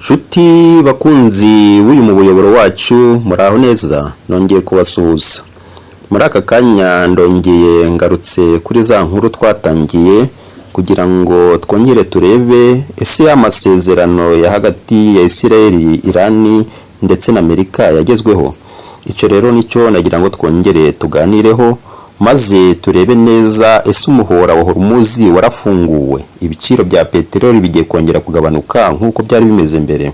Nshuti bakunzi b'uyu muyoboro wacu, muraho neza? Nongeye kubasuhuza muri aka kanya. Ndongeye ngarutse kuri za nkuru twatangiye kugira ngo twongere turebe ese ya masezerano ya hagati ya Israel, Irani ndetse na Amerika yagezweho. Icyo rero nicyo nagira ngo twongere tuganireho, maze turebe neza ese umuhora wa Hormuz warafunguwe, ibiciro bya peteroli bigiye kongera kugabanuka nk'uko byari bimeze mbere.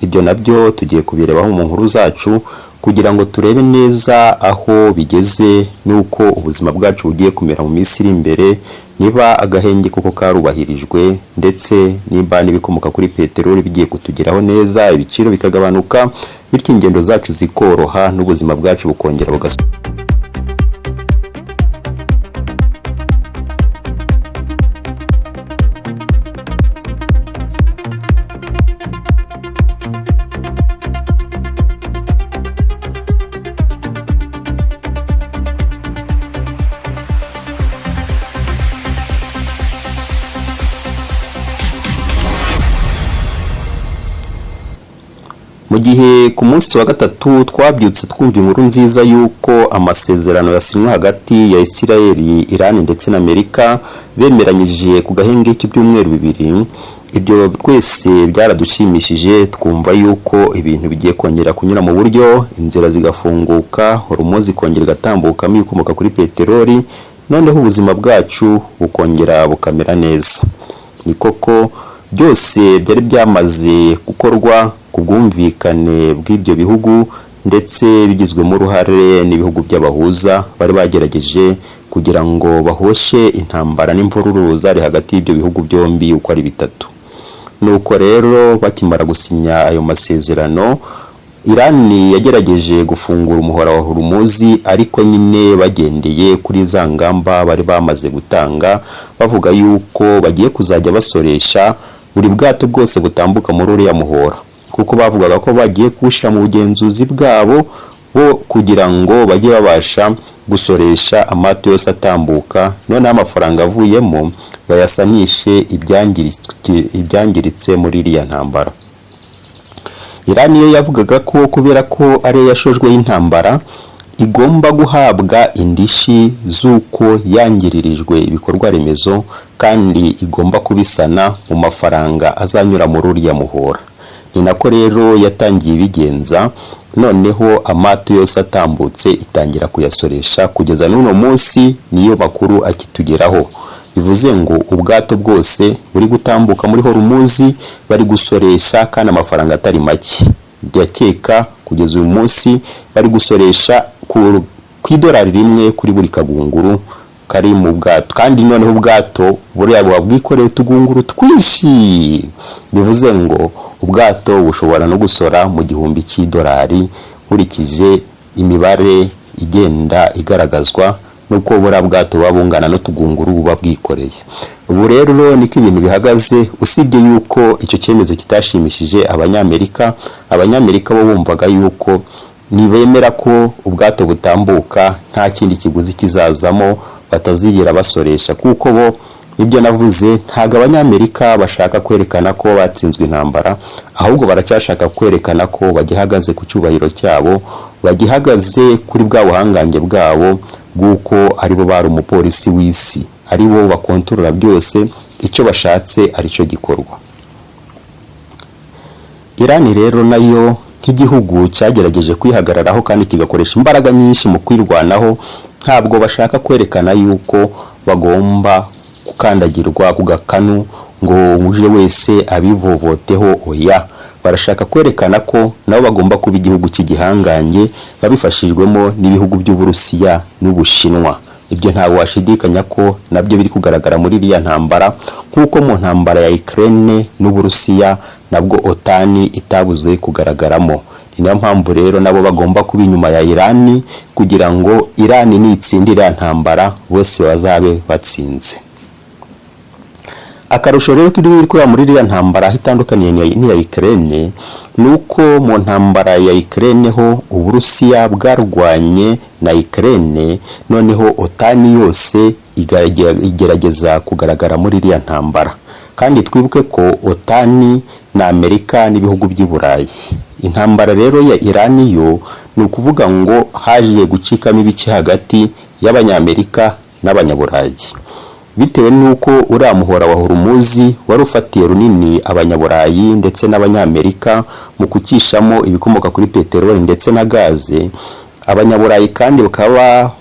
Ibyo nabyo tugiye kubirebaho mu nkuru zacu kugira ngo turebe neza aho bigeze n'uko ubuzima bwacu bugiye kumera mu minsi iri imbere, niba agahenge koko karubahirijwe, ndetse niba n'ibikomoka kuri peteroli bigiye kutugeraho neza, ibiciro bikagabanuka, bityo ingendo zacu zikoroha n'ubuzima bwacu bukongera bugasubira. Mu gihe ku munsi wa gatatu twabyutse twumva inkuru nziza y'uko amasezerano yasinywe hagati ya Israel, Iran ndetse na Amerika, bemeranyije ku gahenge k'ibyumweru 2, ibyo twese byaradushimishije, twumva yuko ibintu bigiye kongera kunyura mu buryo, inzira zigafunguka, Hormuz ikongera igatambukamo ibikomoka kuri peteroli, noneho ubuzima bwacu bukongera bukamera neza. Ni koko byose byari byamaze gukorwa ku bwumvikane bw'ibyo bihugu, ndetse bigizwemo uruhare n'ibihugu by'abahuza bari bagerageje kugira ngo bahoshe intambara n'imvururu zari hagati y'ibyo bihugu byombi uko ari bitatu. Nuko rero bakimara gusinya ayo masezerano, Iran yagerageje gufungura umuhora wa Hormuz, ariko nyine bagendeye kuri za ngamba bari bamaze gutanga, bavuga yuko bagiye kuzajya basoresha buri bwato bwose butambuka muri uriya muhora, kuko bavugaga ko bagiye kuwushyira mu bugenzuzi bwabo bo kugira ngo bajye babasha gusoresha amato yose atambuka, noneho amafaranga avuyemo bayasanishe ibyangiritse muri iriya ntambara. Iran yo yavugaga ko kubera ko ariyo yashojweho intambara, igomba guhabwa indishi z'uko yangiririjwe ibikorwa remezo, kandi igomba kubisana mu mafaranga azanyura muri uriya muhora. Ni nako rero yatangiye ibigenza, noneho amato yose atambutse itangira kuyasoresha kugeza n'uno munsi, niyo makuru akitugeraho. Bivuze ngo ubwato bwose buri gutambuka muri Hormuz bari gusoresha, kandi amafaranga atari make. Ndakeka kugeza uyu munsi bari gusoresha ku idolari 1 kuri buri kagunguru kari mu bwato, kandi noneho ubwato buriya buba bwikoreye utugunguru twinshi. Bivuze ngo ubwato bushobora no gusora mu $1000 nkurikije imibare igenda igaragazwa nuko buriya bwato buba bungana n'utugunguru buba bwikoreye. Ubu rero niko ibintu bihagaze, usibye yuko icyo cyemezo kitashimishije Abanyamerika. Abanyamerika bo bumvaga yuko nibemera ko ubwato butambuka nta kindi kiguzi kizazamo, batazigera basoresha, kuko bo ibyo navuze, ntabwo Abanyamerika bashaka kwerekana ko batsinzwe intambara, ahubwo baracyashaka kwerekana ko bagihagaze ku cyubahiro cyabo, bagihagaze kuri bwa buhangange bwabo bw'uko aribo bari umupolisi w'isi, aribo bakontorora byose, icyo bashatse aricyo gikorwa. Iran rero nayo nk'igihugu cyagerageje kwihagararaho kandi kigakoresha imbaraga nyinshi mu kwirwanaho, ntabwo bashaka kwerekana yuko bagomba gukandagirwa ku gakanu ngo uje wese abivovoteho. Oya, barashaka kwerekana ko nabo bagomba kuba igihugu cy'igihangange, babifashijwemo n'ibihugu by'Uburusiya n'Ubushinwa. Ibyo ntabwo washidikanya ko nabyo biri kugaragara muri iriya ntambara, nk'uko mu ntambara ya Ukraine n'Uburusiya nabwo OTAN itabuze kugaragaramo. Ni nayo mpamvu rero nabo bagomba kuba inyuma ya Iran, kugira ngo Iran nitsinda iriya ntambara bose bazabe batsinze. Akarusho rero kiri kureba muri iriya ntambara aho itandukaniye n'iya Ukraine, ni uko mu ntambara ya Ukraine ho Uburusiya bwarwanye na Ukraine, noneho OTAN yose igerageza kugaragara muri iriya ntambara. Kandi twibuke ko OTAN na Amerika n'ibihugu by'i Burayi. Intambara rero ya Iran yo ni ukuvuga ngo haje gucikamo ibice hagati y'Abanyamerika n'Abanyaburayi, bitewe n'uko uriya muhora wa Hormuz wari ufatiye runini Abanyaburayi ndetse n'Abanyamerika mu kucishamo ibikomoka kuri peteroli ndetse na gaze. Abanyaburayi kandi bakaba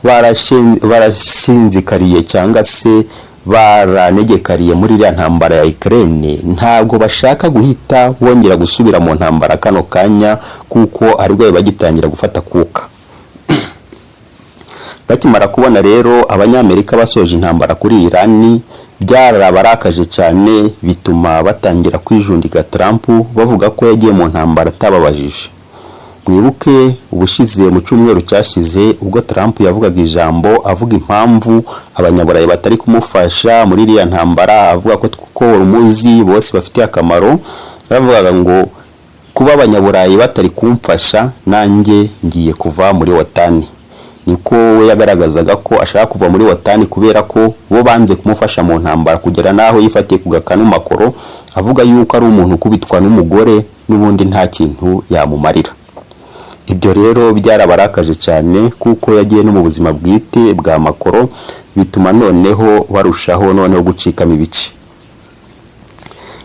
barashinzikariye cyangwa se baranegekariye muri iriya ntambara ya Ukraine. Ntabwo bashaka guhita bongera gusubira mu ntambara kano kanya, kuko aribwo bagitangira gufata kuka. Bakimara kubona rero Abanyamerika basoje intambara kuri Irani, byarabarakaje cyane, bituma batangira kwijundika Trump, bavuga ko yagiye mu ntambara atababajije. Mwibuke ubushize, mu cyumweru cyashize, ubwo Trump yavugaga ijambo avuga impamvu Abanyaburayi batari kumufasha muri iriya ntambara, avuga ko Hormuz bose bafitiye akamaro. Yavugaga ngo kuba Abanyaburayi batari kumfasha, nanjye ngiye kuva muri OTAN. Niko we yagaragazaga ko ashaka kuva muri OTAN kubera ko bo banze kumufasha mu ntambara, kugera n'aho yifatiye ku gakanu Macron, avuga yuko ari umuntu ukubitwa n'umugore, n'ubundi nta kintu yamumarira. Ibyo rero byarabarakaje cyane, kuko yagiye no mu buzima bwite bwa Macron, bituma noneho barushaho noneho gucikamo ibice.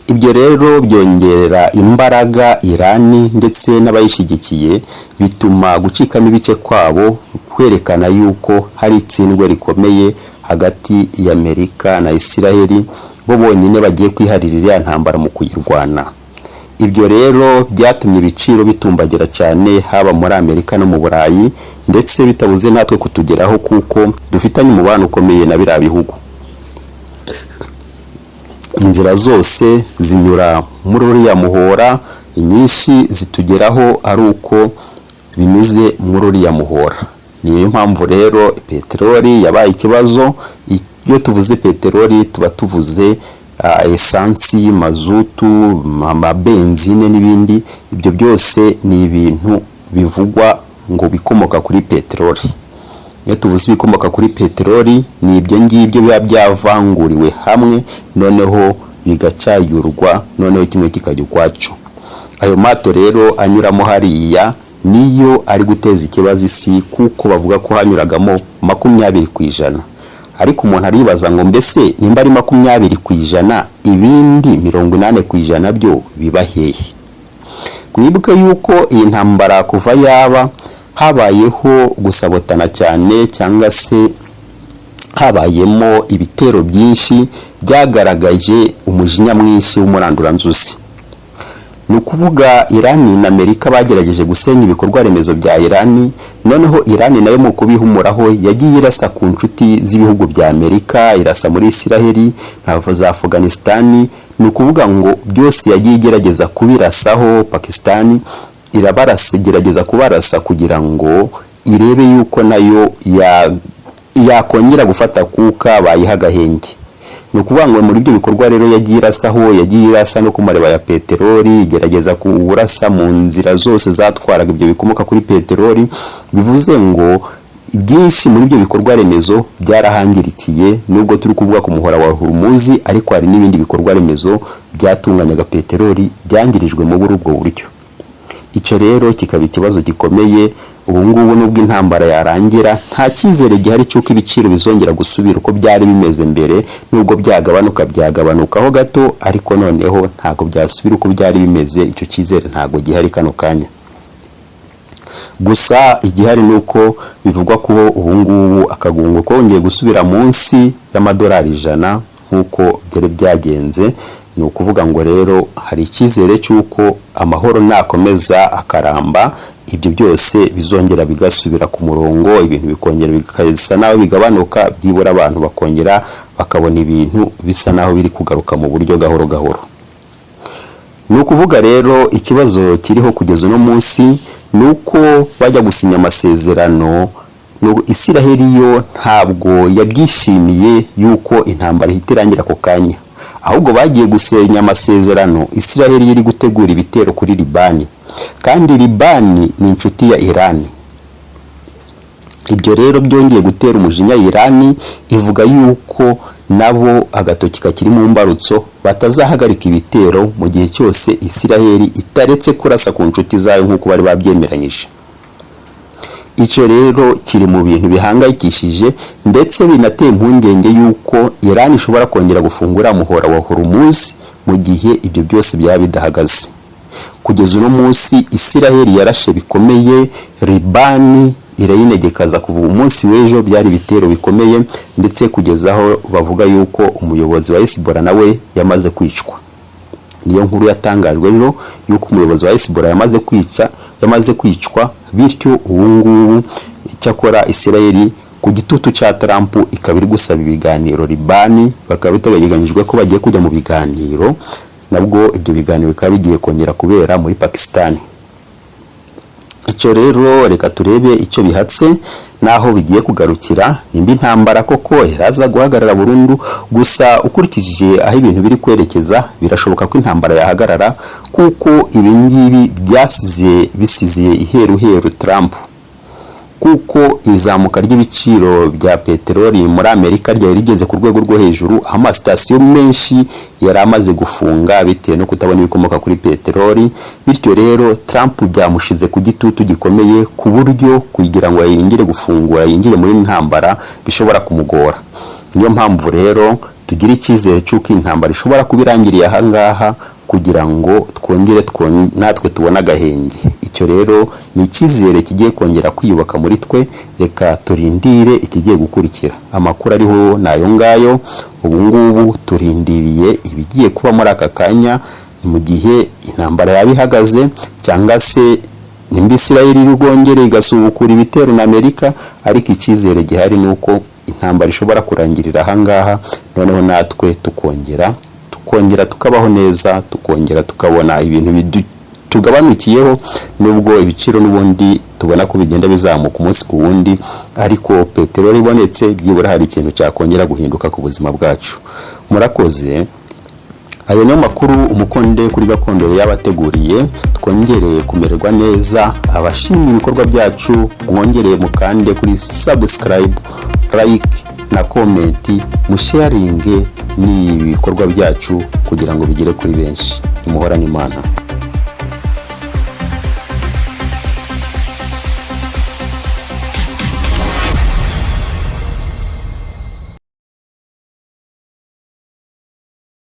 Ibyo rero byongerera imbaraga Irani ndetse n'abayishyigikiye, bituma gucikamo ibice kwabo kwerekana yuko hari itsindwe rikomeye hagati ya Amerika na Isiraheli, bo bonyine bagiye kwiharira iriya ntambara mu kuyirwana. Ibyo rero byatumye ibiciro bitumbagira cyane, haba muri Amerika no mu Burayi, ndetse bitabuze natwe kutugeraho, kuko dufitanye umubano ukomeye na biriya bihugu. Inzira zose zinyura muri uriya muhora, inyinshi zitugeraho ari uko binyuze muri uriya muhora. Niyo mpamvu rero peteroli yabaye ikibazo. Iyo tuvuze peteroli tuba tuvuze esansi, mazutu, amabenzine n'ibindi. Ibyo byose ni ibintu bivugwa ngo bikomoka kuri peteroli. Iyo tuvuze ibikomoka kuri peteroli, ni ibyo ngibyo biba byavanguriwe hamwe, noneho bigacyayurwa, noneho kimwe kikajya ukwacyo. Ayo mato rero anyuramo hariya niyo ari guteza ikibazo isi, kuko bavuga ko hanyuragamo 20%. Ariko umuntu aribaza ngo mbese nimba ari 20%, ibindi 80% byo biba hehe? Mwibuke yuko iyi ntambara kuva yaba, habayeho gusabotana cyane, cyangwa se habayemo ibitero byinshi byagaragaje umujinya mwinshi w'umuranduranzuzi. Ni ukuvuga Irani na Amerika bagerageje gusenya ibikorwa remezo bya Irani, noneho Irani nayo mu kubihumuraho yagiye irasa ku nshuti z'ibihugu bya Amerika, irasa muri Isiraheli na za Afghanistan. Ni ukuvuga ngo byose yagiye igerageza kubirasaho, Pakistan irabarasa, igerageza kubarasa kugira ngo irebe yuko nayo yakongera gufata kuka bayiha agahenge. Ni ukuvuga ngo muri ibyo bikorwa rero yagiye irasaho, yagiye irasa no ku mariba ya peteroli, igerageza kurasa mu nzira zose zatwaraga ibyo bikomoka kuri peteroli. Bivuze ngo byinshi muri ibyo bikorwa remezo byarahangirikiye. Nubwo turi kuvuga ku muhora wa Hormuz, ariko hari n'ibindi bikorwa remezo byatunganyaga peteroli byangirijwe muri ubwo buryo. Icyo rero kikaba ikibazo gikomeye. Ubu ngubu nubwo intambara yarangira, nta cyizere gihari cy'uko ibiciro bizongera gusubira uko byari bimeze mbere. Nubwo byagabanuka, byagabanukaho gato, ariko noneho ntabwo byasubira uko byari bimeze. Icyo cyizere ntabwo gihari kano kanya. Gusa igihari ni uko bivugwa ko ubu ngubu akagungo kongeye gusubira munsi y'amadolari 100 nk'uko byari byagenze. Ni ukuvuga ngo rero hari icyizere cy'uko amahoro nakomeza akaramba, ibyo byose bizongera bigasubira ku murongo, ibintu bikongera bigasa naho bigabanuka, byibura abantu bakongera bakabona ibintu bisa naho biri kugaruka mu buryo gahoro gahoro. Ni ukuvuga rero ikibazo kiriho kugeza uno munsi ni uko bajya gusinya amasezerano, Isiraheli yo ntabwo yabyishimiye yuko intambara ihita irangira ako kanya. Ahubwo bagiye gusenya amasezerano Isiraheli iri gutegura ibitero kuri Libani, kandi Libani ni inshuti ya Irani. Ibyo rero byongeye gutera umujinya Irani, ivuga yuko Nabo agatoki kakiri mu mbarutso, batazahagarika ibitero mu gihe cyose Isiraheli itaretse kurasa ku nshuti zayo nk'uko bari babyemeranyije. Icyo rero kiri mu bintu bihangayikishije, ndetse binateye impungenge y'uko Iran ishobora kongera gufungura muhora wa Hormuz mu gihe ibyo byose byaba bidahagaze. Kugeza uno munsi Isiraheli yarashe bikomeye Libani, irayinegekaza. Kuva umunsi w'ejo byari ibitero bikomeye, ndetse kugeza aho bavuga yuko umuyobozi wa Hezbollah nawe yamaze kwicwa. Niyo nkuru yatangajwe ejo, yuko umuyobozi wa Hezbollah yamaze kwicwa. Bityo ubu ngubu icyakora Isiraheli, ku gitutu cya Trump, ikaba iri gusaba ibiganiro Libani. Bakaba biteganyijwe ko bagiye kujya mu biganiro, nabwo ibyo biganiro bikaba bigiye kongera kubera muri Pakistan. Icyo rero reka turebe icyo bihatse n'aho bigiye kugarukira, nimba intambara koko iraza guhagarara burundu. Gusa ukurikije aho ibintu biri kwerekeza, birashoboka ko intambara yahagarara, kuko ibi ngibi byasize bisize iheruheru Trump, kuko izamuka ry'ibiciro bya peteroli muri Amerika ryari rigeze ku rwego rwo hejuru, aho amasitasiyo menshi yari amaze gufunga bitewe no kutabona ibikomoka kuri peteroli. Bityo rero Trump byamushize ku gitutu gikomeye, ku buryo kugira ngo yingire gufungura, yinjire muri ntambara, bishobora kumugora. Niyo mpamvu rero tugira icyizere cy'uko intambara ishobora kuba irangiriye aha ngaha, kugira ngo twongere natwe tubone agahenge. Icyo rero ni icyizere kigiye kongera kwiyubaka muri twe. Reka turindire ikigiye gukurikira. Amakuru ariho ni ayo ngayo. Ubu ngubu turindiriye ibigiye kuba muri aka kanya, mu gihe intambara yaba ihagaze, cyangwa se nimba Isirayeli iri bwongere igasubukura ibitero na Amerika. Ariko icyizere gihari ni uko intambara ishobora kurangirira aha ngaha, noneho natwe tukongera tukabaho neza, tukongera tukabona ibintu tugabanukiyeho, nubwo ibiciro n'ubundi tubona ko bigenda bizamuka umunsi ku wundi. Ariko peteroli ibonetse, byibura hari ikintu cyakongera guhinduka ku buzima bwacu. Murakoze. Ayo niyo makuru umukonde kuri Gakondo yabateguriye. Twongereye kumererwa neza. Abashimye ibikorwa byacu, mwongereye mukande kuri subscribe, like na comment, musharinge n'ibikorwa byacu kugira ngo bigere kuri benshi. Nimuhorane Imana.